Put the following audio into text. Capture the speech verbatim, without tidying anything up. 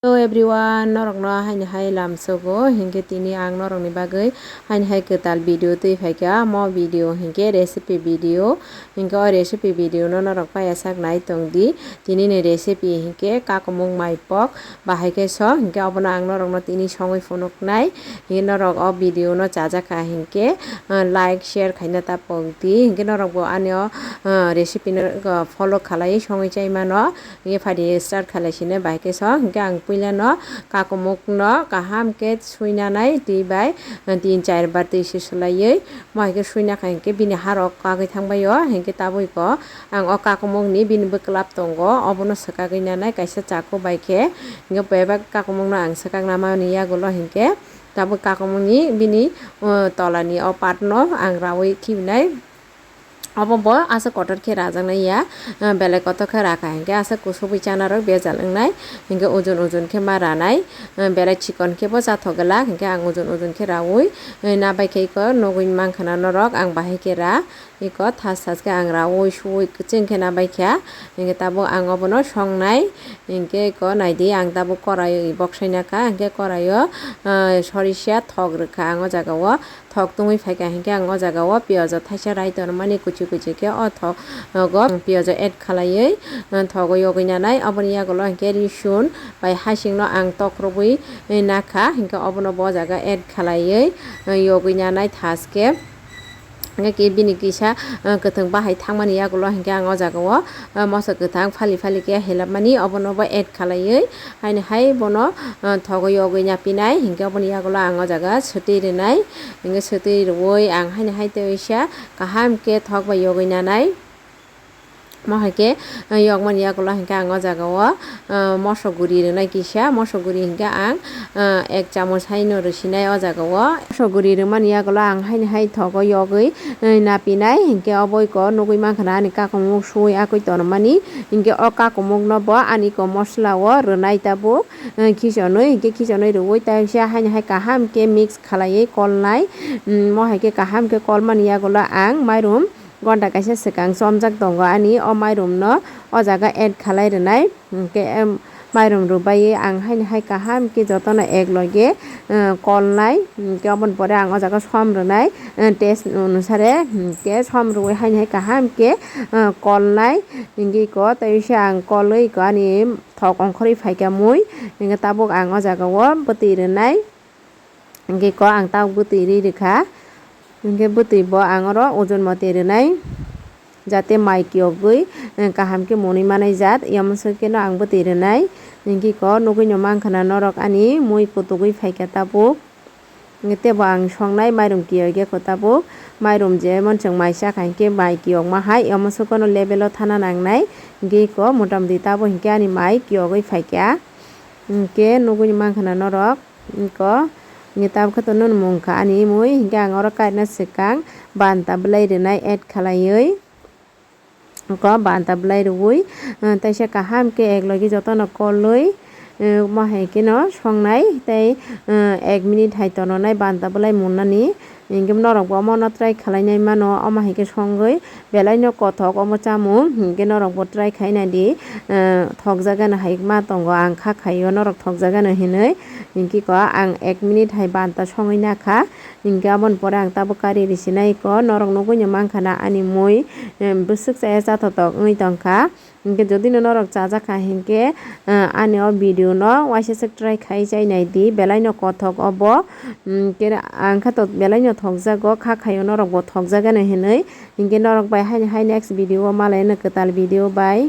Hello everyone, norokno haini hai lamsogo, hinkhe tini ang norokni bagwi haini hai kwtal video twi phaikha. Mo video hinkhe recipe video, hinkhe o recipe video no norok paiya sak nai tongdi. Tini ni recipe hinkhe kakumung maipok, bahai khe so, hinkhe obono ang norokno tini songwi phunuknai. Hinkhe norok o video no chajakha hinkhe, ah, like, share khaina ta pokdi. Hinkhe norok bo ani o, ah, recipe no, ah, follow khalai songwi chai mano. Hinkhe phaidi start khalai sini bahai khe so. Hinkhe ang puila no kakumuk no kaham khe suina nai twi bai, ah, tin char bar twi se sulaiwi. Mo hai khe suina kha hinkhe bini harok kagwi thangbai o. Hinkhe tabuk o ang o kakumuk ni bini bwklap tongo. Obono swkagwi nanai kaisa chaku bai khe. Hinkhe bebak kakumung no ang swkak namani yagulo hinkhe tabuk kakumung ni bini, uh, tola ni o part no ang rawi khibinai. Obo bo aswk kotor khe rajaknai ya, uh, belai kotor khe rakha hinkhe aswk kusubui chana rok bejal wngnai. Hinkhe ujun ujun khe ma ranai, uh, belai chikon khe bo chathok glak hinkhe ang ujun ujun khe rawi, uh, nabai khe iko nugwi mankha na norok ang bahai khe ra. Iko thas thas khe ang raui suui kwchwng khe nabai kha. Hinkhe tabuk ang obono songnai. Hinkhe iko naidi ang tabuk korai boksaina kha. Hinkhe koraio, ah, sorisa thok rwkha ang o jaga o. Thok tungwi phaikha hinkhe ang o jaga o piyajo thaisa rai tonmani kuchi kuchi khe o thok, nogo piyajo add khalaiwi, ah, thogo yogwi nanai. Oboni yagulo hinkhe risun bai hasingno ang tokrobwi, eh, nakha. Hinkhe obono bo jaga add khalaiwi, eh, yogwi nanai thas khe. Hingke ki bini kisa, ah, kwthwng bahai thangmani yagulo hingke ang o jaga o, ah, moso kwthang fali fali khe helapmani obono bo add khalaiwi haini hai bono, ah, thogo yogwi napinai hingke oboni yagulo ang o jaga swtwi rwnai hingke swtwi rwui ang haini hai tei waisa kaham khe thok bai yogwi nanai. Mo hai khe, ah, yokmani yagulo hinkhe ang o jaga o, ah, moso guri rwnai kisa, moso guri hinkhe ang, ah, ek chamoch hai no rwsinai o jaga o. Moso guri rwmani yagulo ang haini hai thogo yogwi, eh, napinai hinkhe obo iko nugwi mankha na ani kakumuk suwi akwi tonmani. Hinkhe o kakumuk no bo ani iko mosla o rwnai tabuk, eh, khichonwi hinkhe khichonwi rwui tei haini hai kaham khe mix khalaiwi kolnai. Mm, mo hai khe kaham khe kolmani yagulo ang mairum gonta kaisa swkang chomjak tongo ani o mairum no o jaga add khalai rwnai. Hwnkhe, em, mairum rwbaiwi ang haini hai kaham khe jotono ek loge, eh, kolnai. Hwnkhe oboni pore ang o jaga som rwnai, eh, taste onusare. Hwnkhe som rwui haini hai kaham khe, eh, kolnai. Hwnkhe iko tei se ang kolwi iko ani thok ongkhorwi phaikha mui. Hwnkhe tabuk ang o jaga o bwtwi rwnai. Hingke ko ang tabuk bwtwi ri rikha. Hingke bwtwi bo ang oro ojon mate rinai, jate mai kiyogwi, eh, kaham khe monwi manai jat, yamswk khe no ang bwtwi rinai. Hingke ko nugwi no mankha na norok ani mui kutugwi phaikha tabuk. Hingke tebo ang songnai mairum kiyogya kho tabuk. Mairum je monchwng mai sakha hingke mai kiyokma hai, yamswk no level o thana nangnai. Hingke ko motamti tabuk hingke ani mai kiyogwi phaikha. Hingke nugwi mankha na norok. Iko, hingke tabuk khe to nini mung kha ani mui, hingke ang oro kaina swkang banta bwlai rwnai add khalaiwi. Iko banta bwlai rwui, eh, teisa kaham khe ek logi jotono kolwi, eh, mo hai kheno songnai tei, eh, ek minute hai tononai banta bwlai munnani. Hingke norok bo omo no try khalai nai mano, omo hai khe songwi belai no kothok omo chamung, hingke norok bo try khai nai di, eh, thokjak gana hai ma tongo ang kha khaio norok thokjak gana hinui, hingke ko ang ek minute hai banta songwi nakha, hingke aboni pore ang tabuk kari risinai ko norok nugui no mankha na ani mui, eh, bwswk chaya chathotok wngwi tongkha. Hingke jodi no norok chajak kha hingke, ah, ani o video no waisa swk try khai chai nai di, belai no kothok obo. Hingke ang kha to belai no thokjago, kha khaio norok bo thokjagano hinui. Hingke norok bai haini hai next video o malai no kwtal video bai.